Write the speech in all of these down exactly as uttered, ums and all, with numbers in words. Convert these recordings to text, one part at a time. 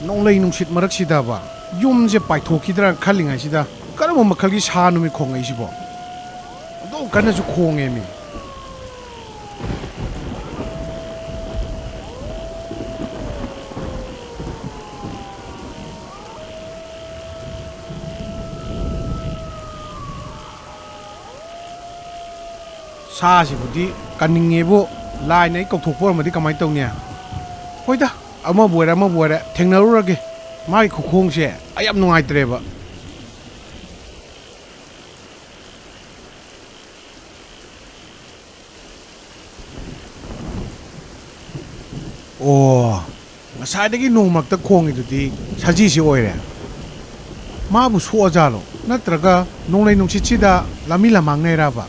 ꯅꯣꯡꯂꯩ ꯅꯨꯡꯁꯤꯠ ꯃꯔꯛꯁꯤꯗꯕ ꯌꯨꯝꯁꯦ ꯄꯥꯏꯊꯣꯛꯈꯤꯗ꯭ꯔꯥ ꯈꯜꯂꯤꯉꯩꯁꯤꯗ, ꯀꯔꯝꯕ ꯃꯈꯜꯒꯤ ꯁꯥꯅꯣꯃꯤ ꯈꯣꯡꯉꯛꯏꯁꯤꯕꯣ? ꯑꯗꯨꯛ ꯀꯟꯅꯁꯨ ꯈꯣꯡꯉꯦꯃꯤ꯫ ꯁꯥꯁꯤꯕꯨꯗꯤ ꯀꯟꯅꯤꯡꯉꯦꯕꯨ, ꯂꯥꯏꯅ ꯑꯩ ꯀꯧꯊꯣꯛꯄ ꯑꯣꯏꯔꯝꯃꯗꯤ ꯀꯃꯥꯏꯅ ꯇꯧꯅꯤ? ꯍꯣꯏꯗ, ꯑꯃꯕꯨ ꯑꯣꯏꯔꯦ ꯑꯃꯕꯨ ꯑꯣꯏꯔꯦ, ꯊꯦꯡꯅꯔꯨꯔꯒꯦ꯫ ꯃꯥꯒꯤ ꯈꯨꯈꯣꯡꯁꯦ ꯑꯩ ꯌꯥꯝ ꯅꯨꯡꯉꯥꯏꯇ꯭ꯔꯦꯕ꯫ ꯑꯣ, ꯉꯁꯥꯏꯗꯒꯤ ꯅꯣꯡ ꯃꯔꯛꯇ ꯈꯣꯡꯉꯤꯗꯨꯗꯤ ꯁꯖꯤꯁꯤ ꯑꯣꯏꯔꯦ꯫ ꯃꯥꯕꯨ ꯁꯣꯛꯑꯖꯥꯠꯂꯣ? ꯅꯠꯇ꯭ꯔꯒ ꯅꯣꯡꯂꯩ ꯅꯨꯡꯁꯤꯠꯁꯤꯗ ꯂꯝꯕꯤ ꯂꯝꯃꯥꯡꯅꯩꯔꯕ?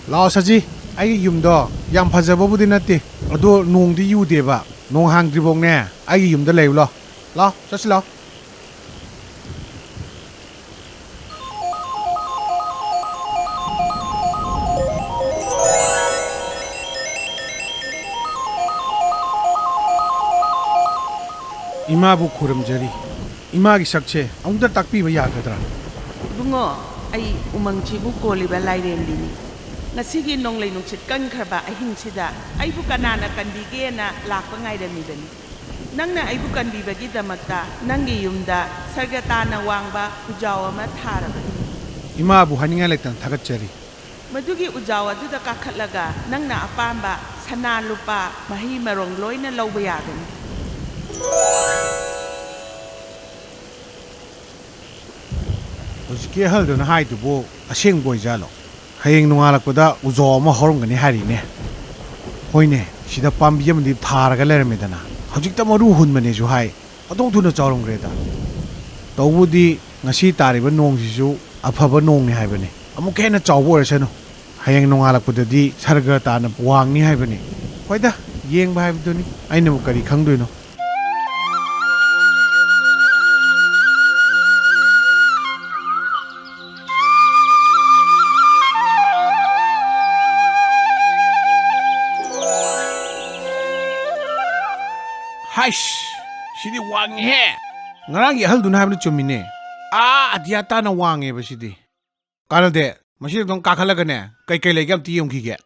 ꯂꯥꯛꯑꯣ ꯁꯖꯤ, ꯑꯩꯒꯤ ꯌꯨꯝꯗꯣ ꯌꯥꯝ ꯐꯖꯕꯕꯨꯗꯤ ꯅꯠꯇꯦ, ꯑꯗꯣ ꯅꯣꯡꯗꯤ ꯌꯨꯗꯦꯕ꯫ ꯅꯣꯡ ꯍꯥꯡꯗ꯭ꯔꯤꯐꯥꯎꯅꯦ ꯑꯩꯒꯤ ꯌꯨꯝꯗ ꯂꯩꯌꯨ ꯂꯥꯎ꯫ ꯂꯥꯎ, ꯆꯠꯁꯤ ꯂꯥꯎ꯫ ꯏꯃꯥꯕꯨ ꯈꯨꯔꯨꯝꯖꯔꯤ꯫ ꯏꯃꯥꯒꯤ ꯁꯛꯁꯦ ꯑꯃꯨꯛꯇ ꯇꯥꯛꯄꯤꯕ ꯌꯥꯒꯗ꯭ꯔꯥ? ꯏꯕꯨꯡꯉꯣ, ꯑꯩ ꯎꯃꯪꯁꯤꯕꯨ ꯀꯣꯜꯂꯤꯕ ꯂꯥꯏꯔꯦꯝꯕꯤꯅꯤ꯫ ꯉꯁꯤꯒꯤ ꯅꯣꯡꯂꯩ ꯅꯨꯡꯁꯤꯠ ꯀꯟꯈ꯭ꯔꯕ ꯑꯍꯤꯡꯁꯤꯗ ꯑꯩꯕꯨ ꯀꯅꯥꯅ ꯀꯟꯕꯤꯒꯦꯅ ꯂꯥꯛꯄ ꯉꯥꯏꯔꯝꯃꯤꯕꯅꯤ꯫ ꯅꯪꯅ ꯑꯩꯕꯨ ꯀꯟꯕꯤꯕꯒꯤꯗꯃꯛꯇ ꯅꯪꯒꯤ ꯌꯨꯝꯗ ꯁꯔꯒ ꯇꯥꯅ ꯋꯥꯡꯕ ꯎꯖꯥꯎ ꯑꯃ ꯊꯥꯔꯕꯅꯤ꯫ ꯏꯃꯥꯕꯨ ꯍꯥꯏꯅꯤꯡꯉꯥꯏ ꯂꯩꯇꯅ ꯊꯥꯒꯠꯆꯔꯤ꯫ ꯃꯗꯨꯒꯤ ꯎꯖꯥꯎ ꯑꯗꯨꯗ ꯀꯥꯈꯠꯂꯒ ꯅꯪꯅ ꯑꯄꯥꯝꯕ ꯁꯅꯥ ꯂꯨꯄꯥ, ꯃꯍꯩ ꯃꯔꯣꯡ ꯂꯣꯏꯅ ꯂꯧꯕ ꯌꯥꯒꯅꯤ꯫ ꯍꯧꯖꯤꯛꯀꯤ ꯑꯍꯜꯗꯨꯅ ꯍꯥꯏꯗꯨꯕꯨ ꯑꯁꯦꯡꯕ ꯑꯣꯏꯖꯥꯠꯂꯣ? ꯍꯌꯦꯡ ꯅꯣꯡꯉꯥꯜꯂꯛꯄꯗ ꯎꯖꯥꯎ ꯑꯃ ꯍꯧꯔꯝꯒꯅꯤ ꯍꯥꯏꯔꯤꯅꯦ꯫ ꯍꯣꯏꯅꯦ, ꯁꯤꯗ ꯄꯥꯝꯕꯤ ꯑꯃꯗꯤ ꯊꯥꯔꯒ ꯂꯩꯔꯝꯃꯦꯗꯅ, ꯍꯧꯖꯤꯛꯇ ꯃꯔꯨ ꯍꯨꯟꯕꯅꯦꯁꯨ ꯍꯥꯏ, ꯑꯣꯟꯊꯣꯛ ꯊꯨꯅ ꯆꯥꯎꯔꯝꯈ꯭ꯔꯦꯗ꯫ ꯇꯧꯕꯨꯗꯤ ꯉꯁꯤ ꯇꯥꯔꯤꯕ ꯅꯣꯡꯁꯤꯁꯨ ꯑꯐꯕ ꯅꯣꯡꯅꯤ ꯍꯥꯏꯕꯅꯤ, ꯑꯃꯨꯛꯀ ꯍꯦꯟꯅ ꯆꯥꯎꯕ ꯑꯣꯏꯔꯁꯅꯨ꯫ ꯍꯌꯦꯡ ꯅꯣꯡꯉꯥꯜꯂꯛꯄꯗꯗꯤ ꯁꯔꯒ ꯇꯥꯅ ꯋꯥꯡꯅꯤ ꯍꯥꯏꯕꯅꯤ꯫ ꯍꯣꯏꯗ, ꯌꯦꯡꯕ ꯍꯥꯏꯕꯗꯨꯅꯤ, ꯑꯩꯅꯕꯨ ꯀꯔꯤ ꯈꯪꯗꯣꯏꯅꯣ? ꯍꯥꯏꯁ! ꯁꯤꯗꯤ ꯋꯥꯡꯉꯤꯍꯦ꯫ ꯉꯔꯥꯡꯒꯤ ꯑꯍꯜꯗꯨꯅ ꯍꯥꯏꯕꯗꯨ ꯆꯨꯝꯃꯤꯅꯦ꯫ ꯑꯥ, ꯑꯇꯤꯌꯥ ꯇꯥꯅ ꯋꯥꯡꯉꯦꯕ ꯁꯤꯗꯤ꯫ ꯀꯥꯟꯅꯗꯦ꯫ ꯃꯁꯤꯗ ꯑꯗꯨꯝ ꯀꯥꯈꯠꯂꯒꯅꯦ, ꯀꯩꯀꯩ ꯂꯩꯒꯦ ꯑꯝꯇ ꯌꯦꯡꯈꯤꯒꯦ꯫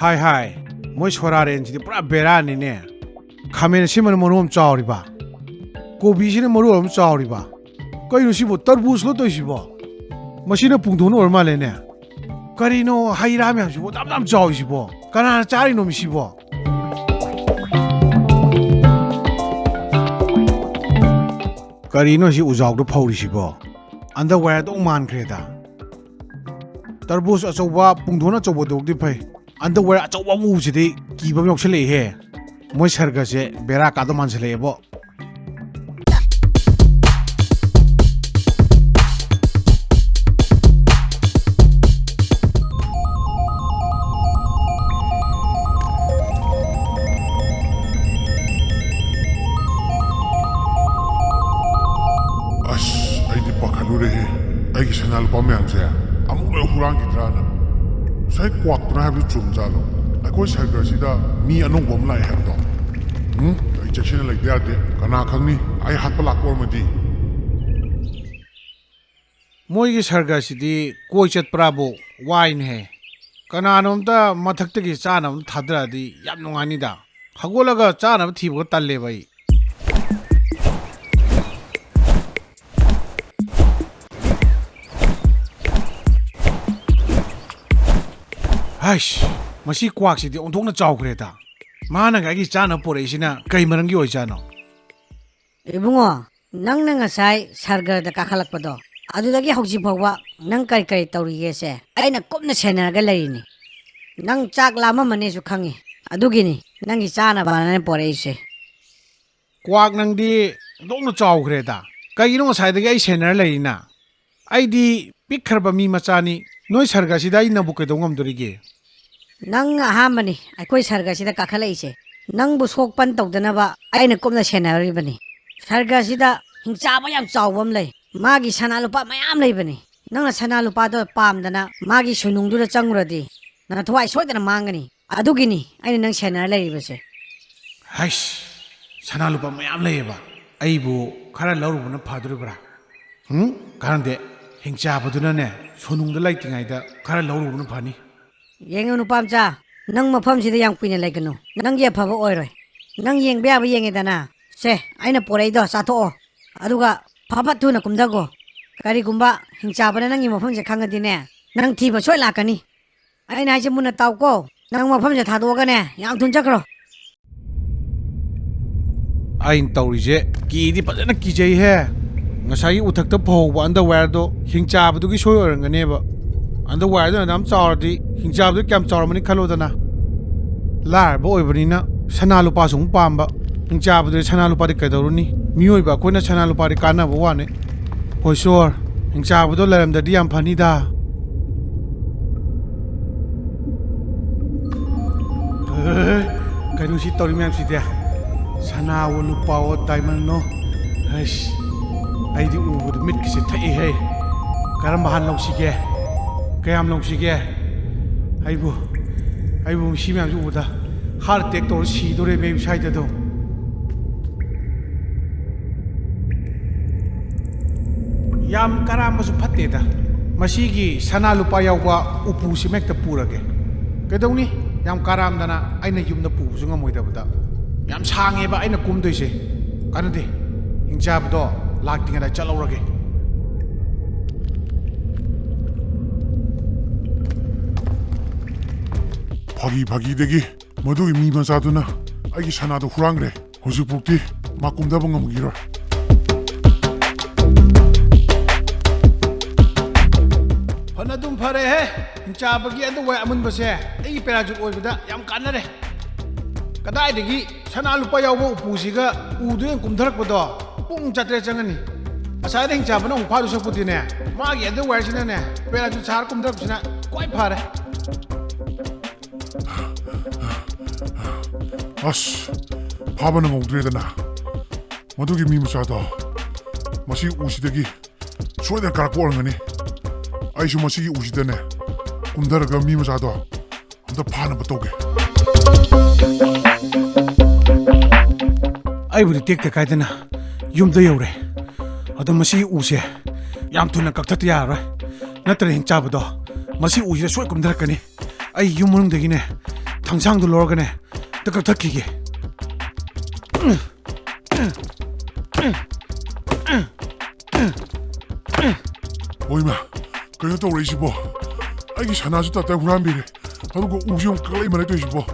ꯍꯥꯏ ꯍꯥꯏ, ꯃꯣꯏ ꯁꯣꯔꯥꯔꯦꯟꯁꯤꯗꯤ ꯄꯨꯔꯥ ꯕꯦꯔꯥꯅꯤꯅꯦ꯫ ꯈꯥꯃꯦꯟ ꯑꯁꯤꯟꯕꯅ ꯃꯔꯣꯟ ꯑꯃ ꯆꯥꯎꯔꯤꯕ, ꯀꯣꯕꯤꯁꯤꯅ ꯃꯔꯣꯟ ꯑꯃ ꯆꯥꯎꯔꯤꯕ꯫ ꯀꯩꯅꯣ ꯁꯤꯕꯨ, ꯇꯔꯕꯨꯖꯂꯣ ꯇꯧꯔꯤꯁꯤꯕꯣ? ꯃꯁꯤꯅ ꯄꯨꯡꯗꯣꯟ ꯑꯣꯏꯔ ꯃꯥꯜꯂꯦꯅꯦ꯫ ꯀꯔꯤꯅꯣ ꯍꯩ ꯔꯥ ꯃꯌꯥꯝꯁꯤꯕꯨ ꯌꯥꯝ ꯌꯥꯝ ꯆꯥꯎꯔꯤꯁꯤꯕꯣ? ꯀꯅꯥꯅ ꯆꯥꯔꯤꯅꯣ ꯃꯤꯁꯤꯕꯣ? ꯀꯔꯤꯅꯣ ꯁꯤ ꯎꯖꯥꯎꯗ ꯐꯧꯔꯤꯁꯤꯕꯣ? ꯑꯟꯗꯔꯋꯦꯌꯔꯗꯧ ꯃꯥꯟꯈ꯭ꯔꯦꯗ꯫ ꯇꯔꯕꯨꯖ ꯑꯆꯧꯕ, ꯄꯨꯡꯗꯣꯟ ꯑꯆꯧꯕꯗꯨꯗꯤ ꯐꯩ꯫ ꯑꯟꯗꯔꯋꯦꯌꯔ ꯑꯆꯧꯕ ꯑꯃ ꯎꯕꯁꯤꯗꯤ ꯀꯤꯕ ꯑꯃ ꯌꯥꯎꯁꯜꯂꯛꯏꯍꯦ꯫ ꯃꯣꯏ ꯁꯔꯒꯁꯦ ꯕꯦꯔꯥ ꯀꯥꯗꯧ ꯃꯥꯟꯁꯜꯂꯛꯑꯦꯕꯣ꯫ ꯑꯁ, ꯑꯩꯗꯤ ꯄꯥꯈꯠꯂꯨꯔꯦꯍꯦ꯫ ꯑꯩꯒꯤ ꯁꯅꯥ ꯂꯨꯄꯥ ꯃꯌꯥꯝꯁꯦ ꯑꯃꯨꯛ ꯂꯣꯏ ꯍꯨꯔꯥꯟꯈꯤꯗ꯭ꯔꯥꯅ꯫ ꯉꯁꯥꯏ ꯀ꯭ꯋꯥꯛꯇꯨꯅ ꯍꯥꯏꯕꯗꯨ ꯆꯨꯝꯖꯥꯠꯂꯣ? ꯑꯩꯈꯣꯏ ꯁꯔꯒꯔꯁꯤꯗ ꯃꯤ ꯑꯅꯧꯕ ꯑꯃ ꯂꯥꯛꯑꯦ ꯍꯥꯏꯕꯗꯣ? ꯎꯝ, ꯑꯩ ꯆꯦꯛꯁꯤꯟꯅ ꯂꯩꯇ ꯌꯥꯗꯦ꯫ ꯀꯅꯥ ꯈꯪꯅꯤ, ꯑꯩ ꯍꯥꯠꯄ ꯂꯥꯛꯄ ꯑꯣꯏꯔꯝꯃꯗꯤ? ꯃꯣꯏꯒꯤ ꯁꯔꯒꯁꯤꯗꯤ ꯀꯣꯏ ꯆꯠꯄ꯭ꯔꯥꯕꯨ ꯋꯥꯏꯅꯦꯍꯦ꯫ ꯀꯅꯥꯅꯣꯝꯇ ꯃꯊꯛꯇꯒꯤ ꯆꯥꯅꯕ ꯑꯝꯇ ꯊꯥꯗꯔꯛꯑꯗꯤ ꯌꯥꯝ ꯅꯨꯡꯉꯥꯏꯅꯤꯗ꯫ ꯍꯧꯒꯠꯂꯒ ꯆꯥꯅꯕ ꯊꯤꯕꯒ ꯇꯜꯂꯦꯕ ꯑꯩ꯫ ꯍꯥꯏꯁ, ꯃꯁꯤ ꯀ꯭ꯋꯥꯛꯁꯤꯗꯤ ꯑꯣꯟꯊꯣꯛꯅ ꯆꯥꯎꯈ꯭ꯔꯦꯗ꯫ ꯃꯥꯅꯒ ꯑꯩꯒꯤ ꯆꯥꯅꯕ ꯄꯨꯔꯛꯏꯁꯤꯅ ꯀꯩ ꯃꯔꯝꯒꯤ ꯑꯣꯏꯖꯥꯠꯅꯣ? ꯏꯕꯨꯡꯉꯣ, ꯅꯪꯅ ꯉꯁꯥꯏ ꯁꯔꯒꯔꯗ ꯀꯥꯈꯠꯂꯛꯄꯗꯣ, ꯑꯗꯨꯗꯒꯤ ꯍꯧꯖꯤꯛ ꯐꯥꯎꯕ ꯅꯪ ꯀꯔꯤ ꯀꯔꯤ ꯇꯧꯔꯤꯒꯦꯁꯦ ꯑꯩꯅ ꯀꯨꯞꯅ ꯁꯦꯟꯅꯔꯒ ꯂꯩꯔꯤꯅꯤ꯫ ꯅꯪ ꯆꯥꯛ ꯂꯥꯝꯃꯝꯃꯅꯤꯁꯨ ꯈꯪꯉꯤ, ꯑꯗꯨꯒꯤꯅꯤ ꯅꯪꯒꯤ ꯆꯥꯅꯕꯅ ꯄꯣꯔꯛꯏꯁꯦ꯫ ꯀ꯭ꯋꯥꯛ, ꯅꯪꯗꯤ ꯑꯣꯟꯊꯣꯛꯅ ꯆꯥꯎꯈ꯭ꯔꯦꯗ꯫ ꯀꯩꯒꯤꯅꯣ ꯉꯁꯥꯏꯗꯒꯤ ꯑꯩ ꯁꯦꯟꯅꯔ ꯂꯩꯔꯤꯅ? ꯑꯩꯗꯤ ꯄꯤꯛꯈ꯭ꯔꯕ ꯃꯤ ꯃꯆꯥꯅꯤ꯫ ꯅꯣꯏ ꯁꯔꯒꯁꯤꯗ ꯑꯩꯅꯕꯨ ꯀꯩꯗꯧ ꯉꯝꯗꯣꯔꯤꯒꯦ? ꯅꯪꯅ ꯑꯍꯥꯟꯕꯅꯤ ꯑꯩꯈꯣꯏ ꯁꯔꯒꯁꯤꯗ ꯀꯥꯈꯠꯂꯛꯏꯁꯦ꯫ ꯅꯪꯕꯨ ꯁꯣꯛ ꯄꯟ ꯇꯧꯗꯅꯕ ꯑꯩꯅ ꯀꯨꯞꯅ ꯁꯦꯟꯅꯔꯤꯕꯅꯤ꯫ ꯁꯔꯒꯁꯤꯗ ꯍꯤꯡꯆꯥꯕ ꯌꯥꯝ ꯆꯥꯎꯕ ꯑꯃ ꯂꯩ꯫ ꯃꯥꯒꯤ ꯁꯅꯥ ꯂꯨꯄꯥ ꯃꯌꯥꯝ ꯂꯩꯕꯅꯤ꯫ ꯅꯪꯅ ꯁꯅꯥ ꯂꯨꯄꯥꯗꯣ ꯄꯥꯝꯗꯅ ꯃꯥꯒꯤ ꯁꯨꯅꯨꯡꯗꯨꯗ ꯆꯪꯉꯨꯔꯗꯤ ꯅꯊꯋꯥꯏ ꯁꯣꯏꯗꯅ ꯃꯥꯡꯒꯅꯤ꯫ ꯑꯗꯨꯒꯤꯅꯤ ꯑꯩꯅ ꯅꯪ ꯁꯦꯟꯅꯔ ꯂꯩꯔꯤꯕꯁꯦ꯫ ꯍꯩꯁ, ꯁꯅꯥ ꯂꯨꯄꯥ ꯃꯌꯥꯝ ꯂꯩꯌꯦꯕ, ꯑꯩꯕꯨ ꯈꯔ ꯂꯧꯔꯨꯕꯅ ꯐꯗꯣꯔꯤꯕ꯭ꯔꯥ? ꯎꯝ, ꯀꯥꯟꯅꯗꯦ꯫ ꯍꯤꯡꯆꯥꯕꯗꯨꯅꯅꯦ, ꯁꯣꯅꯨꯡꯗ ꯂꯩꯇ꯭ꯔꯤꯉꯩꯗ ꯈꯔ ꯂꯧꯔꯨꯕꯅ ꯐꯅꯤ꯫ ꯌꯦꯡꯉꯨ ꯅꯨꯄꯥ ꯃꯆꯥ, ꯅꯪ ꯃꯐꯝꯁꯤꯗ ꯌꯥꯝ ꯀꯨꯏꯅ ꯂꯩꯒꯅꯨ꯫ ꯅꯪꯒꯤ ꯑꯐꯕ ꯑꯣꯏꯔꯣꯏ꯫ ꯅꯪ ꯌꯦꯡꯕ ꯌꯥꯕ ꯌꯦꯡꯉꯦꯗꯅ꯫ ꯁꯦ, ꯑꯩꯅ ꯄꯣꯔꯛꯏꯗꯣ ꯆꯥꯊꯣꯛꯑꯣ꯫ ꯑꯗꯨꯒ ꯐ ꯐꯠ ꯊꯨꯅ ꯀꯨꯝꯊꯈꯣ꯫ ꯀꯔꯤꯒꯨꯝꯕ ꯍꯤꯡꯆꯥꯕꯅ ꯅꯪꯒꯤ ꯃꯐꯝꯁꯦ ꯈꯪꯉꯗꯤꯅꯦ, ꯅꯪ ꯊꯤꯕ ꯁꯣꯏ ꯂꯥꯛꯀꯅꯤ꯫ ꯑꯩꯅ ꯍꯥꯏꯁꯦ ꯃꯨꯟꯅ ꯇꯥꯎꯀꯣ꯫ ꯅꯪ ꯃꯐꯝꯁꯦ ꯊꯥꯗꯣꯛꯑꯒꯅꯦ, ꯌꯥꯝ ꯊꯨꯅ ꯆꯠꯈ꯭ꯔꯣ꯫ ꯑꯩꯅ ꯇꯧꯔꯤꯁꯦ ꯀꯤꯗꯤ ꯐꯖꯅ ꯀꯤꯖꯩꯍꯦ꯫ ꯉꯁꯥꯏꯒꯤ ꯎꯊꯛꯇ ꯐꯧꯍꯧꯕ underwearꯗꯣ ꯍꯤꯡꯆꯥꯕꯗꯨꯒꯤ ꯁꯣꯏ ꯑꯣꯏꯔꯝꯒꯅꯦꯕ꯫ Underwearꯗꯨꯅ ꯑꯗꯨꯝ ꯆꯥꯎꯔꯗꯤ ꯍꯤꯡꯆꯥꯕꯗꯨ ꯀꯌꯥꯝ ꯆꯥꯎꯔꯝꯃꯅꯤ ꯈꯜꯂꯣꯗꯅ꯫ ꯂꯥꯏꯔꯕ ꯑꯣꯏꯕꯅꯤꯅ ꯁꯅꯥ ꯂꯨꯄꯥꯁꯨ ꯑꯃꯨꯛ ꯄꯥꯝꯕ꯫ ꯍꯤꯡꯆꯥꯕꯗꯨꯗꯤ ꯁꯅꯥ ꯂꯨꯄꯥꯗꯤ ꯀꯩꯗꯧꯔꯨꯅꯤ? ꯃꯤꯑꯣꯏꯕ ꯑꯩꯈꯣꯏꯅ ꯁꯅꯥ ꯂꯨꯄꯥꯗꯤ ꯀꯥꯟꯅꯕ ꯋꯥꯅꯤ꯫ ꯍꯣꯏ ꯁꯣꯔ, ꯍꯤꯡꯆꯥꯕꯗꯣ ꯂꯩꯔꯝꯗ꯭ꯔꯗꯤ ꯌꯥꯝ ꯐꯅꯤꯗ꯫ ꯍꯦ, ꯀꯩꯅꯣ ꯁꯤ ꯇꯧꯔꯤ ꯃꯌꯥꯝꯁꯤꯗꯤ? ꯁꯅꯥꯋꯣ, ꯂꯨꯄꯥꯋꯣ, diamondꯅꯣ? ꯑꯩꯁ, ꯑꯩꯗꯤ ꯎꯕꯗ ꯃꯤꯠꯀꯤꯁꯦ ꯊꯛꯏꯍꯦ꯫ ꯀꯔꯝꯕ ꯍꯥꯟꯅ ꯂꯧꯁꯤꯒꯦ? ꯀꯌꯥꯝ ꯂꯧꯁꯤꯒꯦ? ꯑꯩꯕꯨ, ꯑꯩꯕꯨ ꯁꯤ ꯃꯌꯥꯝꯁꯤ ꯎꯕꯗ heart attack ꯇꯧꯔ ꯁꯤꯗꯣꯔꯦꯃꯦ ꯑꯩ ꯁ꯭ꯋꯥꯏꯗ ꯑꯗꯨꯝ꯫ ꯌꯥꯝ ꯀꯔꯥꯝꯕꯁꯨ ꯐꯠꯇꯦꯗ꯫ ꯃꯁꯤꯒꯤ ꯁꯅꯥ ꯂꯨꯄꯥ ꯌꯥꯎꯕ ꯎꯄꯨꯁꯤꯃ ꯍꯦꯛꯇ ꯄꯨꯔꯒꯦ꯫ ꯀꯩꯗꯧꯅꯤ? ꯌꯥꯝ ꯀꯔꯥꯝꯗꯅ ꯑꯩꯅ ꯌꯨꯝꯗ ꯄꯨꯕꯁꯨ ꯉꯝꯃꯣꯏꯗꯕꯗ꯫ ꯌꯥꯝ ꯁꯥꯡꯉꯦꯕ ꯑꯩꯅ ꯀꯨꯝꯗꯣꯏꯁꯦ꯫ ꯀꯥꯟꯅꯗꯦ꯫ ꯍꯤꯡꯆꯥꯕꯗꯣ ꯂꯥꯛꯇ꯭ꯔꯤꯉꯩꯗ ꯆꯠꯍꯧꯔꯒꯦ꯫ ꯐꯥꯒꯤ ꯐꯥꯒꯤꯗꯒꯤ ꯃꯗꯨꯒꯤ ꯃꯤ ꯃꯆꯥꯗꯨꯅ ꯑꯩꯒꯤ ꯁꯅꯥꯗꯣ ꯍꯨꯔꯥꯟꯈ꯭ꯔꯦ꯫ ꯍꯧꯖꯤꯛꯐꯥꯎꯗꯤ ꯃꯥ ꯀꯨꯝꯊꯕ ꯉꯝꯈꯤꯔꯣꯏ꯫ ꯐꯅꯗꯨꯝ ꯐꯔꯦꯍꯦ꯫ ꯍꯤꯡꯆꯥꯕꯒꯤ underwear ꯑꯃꯨꯟꯕꯁꯦ ꯑꯩꯒꯤ parachute ꯑꯣꯏꯕꯗ ꯌꯥꯝ ꯀꯥꯟꯅꯔꯦ꯫ ꯀꯗꯥꯏꯗꯒꯤ ꯁꯅꯥ ꯂꯨꯄꯥ ꯌꯥꯎꯕ ꯎꯄꯨꯁꯤꯒ ꯎꯗꯨꯅ ꯀꯨꯝꯊꯔꯛꯄꯗꯣ ꯄꯨꯡ ꯆꯥꯇ꯭ꯔꯦꯠ ꯆꯪꯉꯅꯤ꯫ ꯑꯁꯥꯏꯗ ꯍꯤꯡꯆꯥꯕꯅ ꯑꯃꯨꯛ ꯐꯥꯗꯣꯏ ꯁꯔꯨꯛꯄꯨꯗꯤꯅꯦ, ꯃꯥꯒꯤ underwearꯁꯤꯅꯅꯦ parachute ꯁꯥꯔ ꯀꯨꯝꯊꯔꯛꯄꯁꯤꯅ ꯈ꯭ꯋꯥꯏ ꯐꯔꯦ꯫ ꯑꯁ, ꯐꯥꯕ ꯅꯪꯍꯧꯗ꯭ꯔꯦꯗꯅ꯫ ꯃꯗꯨꯒꯤ ꯃꯤ ꯃꯆꯥꯗꯣ ꯃꯁꯤ ꯎꯁꯤꯗꯒꯤ ꯁꯣꯏꯗꯅ ꯀꯥꯔꯛꯄ ꯑꯣꯏꯔꯝꯒꯅꯤ꯫ ꯑꯩꯁꯨ ꯃꯁꯤꯒꯤ ꯎꯁꯤꯗꯅꯦ ꯀꯨꯝꯊꯔꯒ ꯃꯤ ꯃꯆꯥꯗꯣ ꯑꯝꯇ ꯐꯥꯅꯕ ꯇꯧꯒꯦ꯫ ꯑꯩꯕꯨꯗꯤ ꯇꯦꯛꯇ ꯀꯥꯏꯗꯅ ꯌꯨꯝꯗ ꯌꯧꯔꯦ꯫ ꯑꯗꯣ ꯃꯁꯤꯒꯤ ꯎꯁꯦ ꯌꯥꯝ ꯊꯨꯅ ꯀꯛꯊꯠꯇ ꯌꯥꯔꯔꯣꯏ, ꯅꯠꯇ꯭ꯔꯗꯤ ꯍꯤꯡꯆꯥꯕꯗꯣ ꯃꯁꯤ ꯎꯁꯤꯗ ꯁꯣꯏ ꯀꯨꯝꯊꯔꯛꯀꯅꯤ꯫ ꯑꯩ ꯌꯨꯝ ꯃꯅꯨꯡꯗꯒꯤꯅꯦ ꯊꯥꯡꯁꯥꯡꯗꯣ ꯂꯧꯔꯒꯅꯦ ꯑꯝꯇ ꯀꯛꯊꯠꯈꯤꯒꯦ꯫ ꯍꯣꯏꯃ, ꯀꯩꯅꯣ ꯇꯧꯔꯛꯏꯁꯤꯕꯣ? ꯑꯩꯒꯤ ꯁꯅꯥꯁꯨ ꯇꯞꯇꯥꯏ ꯍꯨꯔꯥꯟꯕꯤꯔꯦ, ꯑꯗꯨꯒ ꯎꯁꯨ ꯑꯃꯨꯛ ꯀꯛꯂꯛꯏ ꯃꯔꯛꯇ ꯇꯧꯔꯤꯁꯤꯕꯣ?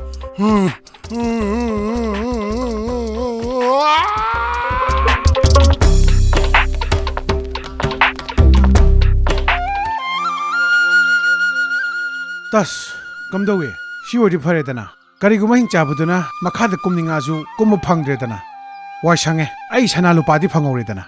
ꯇꯁ, ꯀꯝꯗꯧꯏ? ꯁꯤ ꯑꯣꯏꯔꯗꯤ ꯐꯔꯦꯗꯅ꯫ ꯀꯔꯤꯒꯨꯝꯕ ꯍꯤꯡꯆꯥꯕꯗꯨꯅ ꯃꯈꯥꯗ ꯀꯨꯝꯅꯤꯡꯉꯛꯑꯁꯨ ꯀꯨꯝꯕ ꯐꯪꯗ꯭ꯔꯦꯗꯅ꯫ ꯋꯥꯏ ꯁꯪꯉꯦ, ꯑꯩ ꯁꯅꯥ ꯂꯨꯄꯥꯗꯤ ꯐꯪꯍꯧꯔꯦꯗꯅ꯫